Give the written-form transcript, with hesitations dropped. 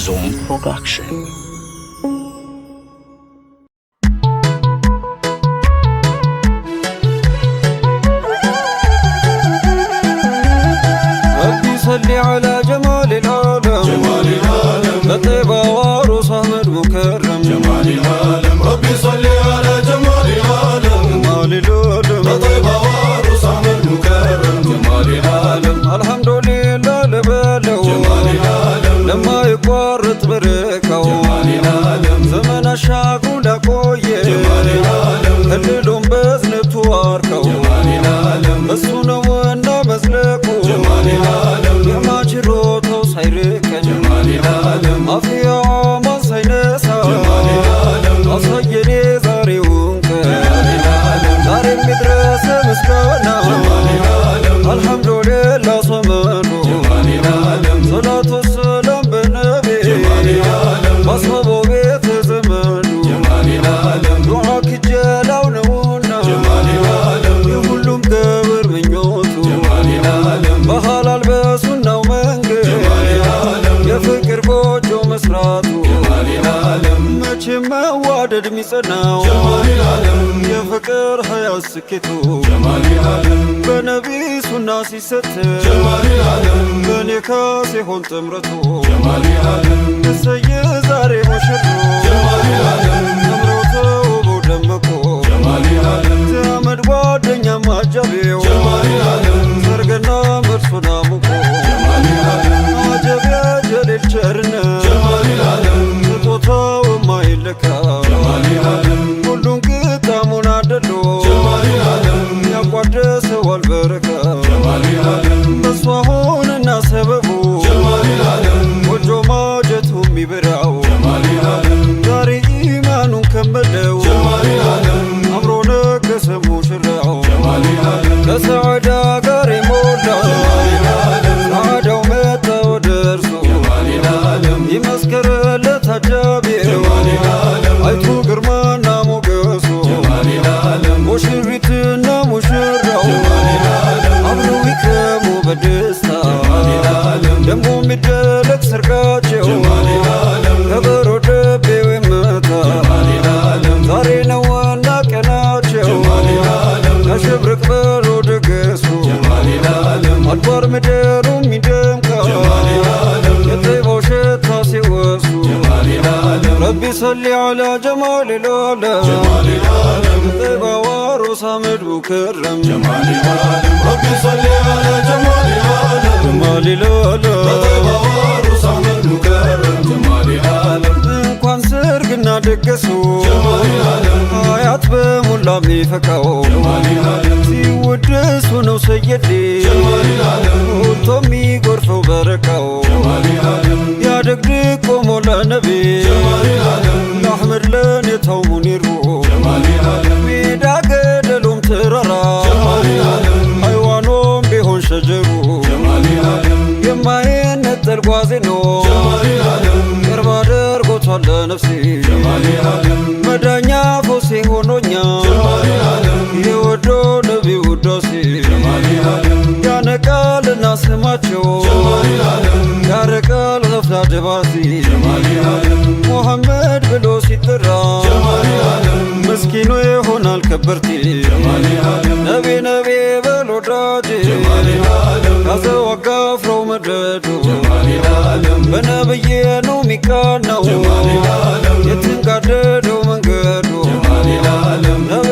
Zone Production. ربي صل على جمال العالم، جمال العالم، لطيبة وعروس أحمد مكرم. جمال العالم، ربي صل على جمال العالم، جمال العالم، لطيبة وعروس أحمد مكرم. جمال العالم، الحمد لله ልበለው፣ جمال العالم، ለማይቋረጥ በረካው፣ جمال العالم، ዘመን አሻግሮ ላቆየ፣ جمال العالم، ክልሉን በዝነቱ አርከው፣ جمال العالم، እሱ ነውና መዝለቁ፣ جمال العالم، የማችሎታው ሳይርቀን፣ جمال العالم، አፍያ አማን ሳይነሳ፣ جمال العالم، አሳየኔ ዛሬውን ቀን፣ جمال العالم، ዛሬም ይድረስ ምስጋና፣ جمال العالم، አልሐምዱሊላህ ሰመዱ፣ جمال العالم، ሰላቱ ሰላም በነቢ፣ جمال العالم، ባሰቦ ቤተ ዘመዱ፣ جمال العالم، ዱዓ ክጀላው ነውና፣ جمال العالم، የሁሉም ግብር ምኞቱ፣ جمال العالم، በሐላል በሱናው መንገድ፣ جمال العالم، የፍቅር ጎጆ መስራቱ፣ جمال العالم، መቼም መዋደድ የሚጸናው፣ جمال العالم، የፍቅር ሀያት ስኬቱ፣ جمال العالم، በነቢ ሱና ሲሰትር፣ جمال العالم، በኒካ ሲሆን ጥምረቱ፣ جمال العالم، እሰይ ዛሬ ሙሽሩ፣ جمال العالم، አምሮ ተውቦ ደምቆ፣ جمال العالم، ዘመድ ጓደኛ ማጀቢው፣ جمال العالم، ሰርግና ምርሱን አሙቆ፣ جمال العالم، አጀብ የጀሊል ቸርነት፣ جمال العالم، ስጦታው የማይለካ፣ جمال العالم، ሁሉን ግጣሙን አደሎ፣ جمال العالم، ያቋደሰዋል በረካ፣ جمال العالم، በሷ ሆነና ሰበቡ፣ جمال العالم، ጎጆ ማጀቱ የሚበራው፣ جمال العالم، ዛሬ ኢማኑን ከመለው፣ جمال العالم، አምሮ ነገሰ ሙሽራው፣ جمال العالم، ከሰዓዳ ጋር የሞላው፣ جمال العالم، ሰዓዳው መጣ ወደ እርሱ፣ جمال العالم، ይመስክርለት አጃቢው፣ جمال العالم، አይቶ ግርማና ሞገሱ፣ جمال العالم، ሙሽሪትና ሙሽራው፣ جمال العالم، አብረው ይክረሙ በደስታ፣ جمال العالم، ደሞ የሚደረግ ሰርጋቸው፣ جمال العالم، ከበሮ ደቤው ይመታ፣ جمال العالم، ዛሬ ነውና ቀናቸው፣ جمال العالم، ያሸብርቅ በሎ ድግሱ፣ جمال العالم، አድባር ምድሩ የሚደምቀው፣ جمال العالم، የጤባው ሽታ ሲወሱ፣ جمال العالم، ረቢ ሰሊ ዐላ ጀማል ልዓለም፣ جمال العالم، ጤባ ዋሩስ አህመድ ሙከረም። جمال العالم، ربي صل على جمال العالم، ጀማል ልዓለም፣ لطيبة وعروس أحمد مكرم. جمال العالم، እንኳን ሰርግና ድግሱ፣ جمال العالم، አያት በሞላ የሚፈካው፣ جمال العالم، ሲወደሱ ነው ሰየዴ፣ جمال العالم، ወጥቶ የሚጎርፈው በረካው፣ جمال العالم، ያደግድግ ቆሞ ለነቢ፣ جمال العالم، ለአሕመድ ለኔታው ሙኒሩ፣ جمال العالم، ሜዳ ገደሉም ተራራ፣ جمال العالم، አይዋኖም ቢሆን ሸጀሩ፣ جمال العالم، የማይነጠል ጓዜ ነው፣ جمال العالم، ቅርብ አድርጎቷል ለነፍሴ፣ جمال العالم، መዳኛ ፎሴ ሆኖኛ፣ جمال العالم، የወዶ ነቢ ውዳሴ፣ جمال العالم، ያነቃልና ስማቸው፣ جمال العالم، ያርቃል ገፍላ ድባሴ፣ جمال العالم، ሙሐመድ ብሎ ሲጠራ፣ جمال العالم، ምስኪኑ ይሆናል ከበርቴ፣ جمال العالم، ነቢ ነቢ በል ወዳጄ፣ جمال العالم، ያዘው አጋፍረው መደዱ፣ جمال العالم، በነብዬ ነው የሚቃናው፣ جمال العالم، የትንጋደደው መንገዱ፣ جمال العالم، ነቢ